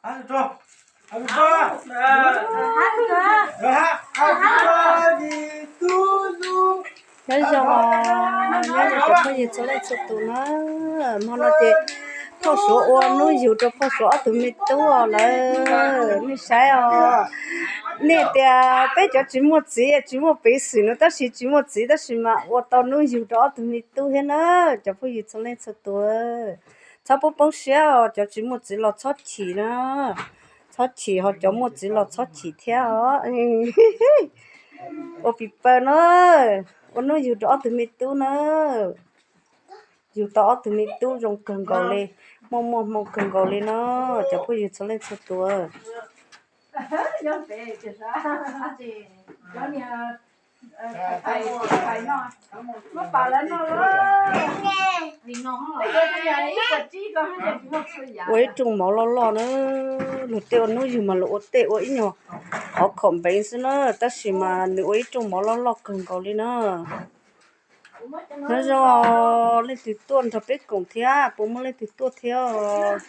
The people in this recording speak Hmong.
Nyob zoo, nyob zoo cov phooj ywg txhua leej txhua tus na, hmo no ces phauj Suav ua hnub yug rau phauj Suav ob tug me tub lawm, nej saib os. Nej tias peb cov tsis muaj txiv tsis muaj peev xwm no tab sis tsis muaj txiv tab sis mas ua tau hnub yug rau ob tug me tub thiab na, cov phooj ywg txhua leej txhua tus. Txhob poob poob siab os, cov tsis muaj txiv los txhob chim na, txhob chim, ho cov muaj txiv los txhob chim thiab os. Ua pis paws na, ua hnub yug rau ob tug me tub na, yug tau ob tug me tub zoo kawg nkaus li, muaj muaj hmoo kawg nkaus li na, cov phooj ywg txhua leej txhua tus. Ua ib rooj mov loj loj na, luag tej ua hnub yug mas luag ua tej ua ib nyuag qhov khaum npeev xwb na, tab sis mas nws ua ib rooj mov loj loj kawg nkaus li na. Nyob zoo, leej twg tuaj nrog peb koom thiab, puas muaj leej twg tuaj thiab os?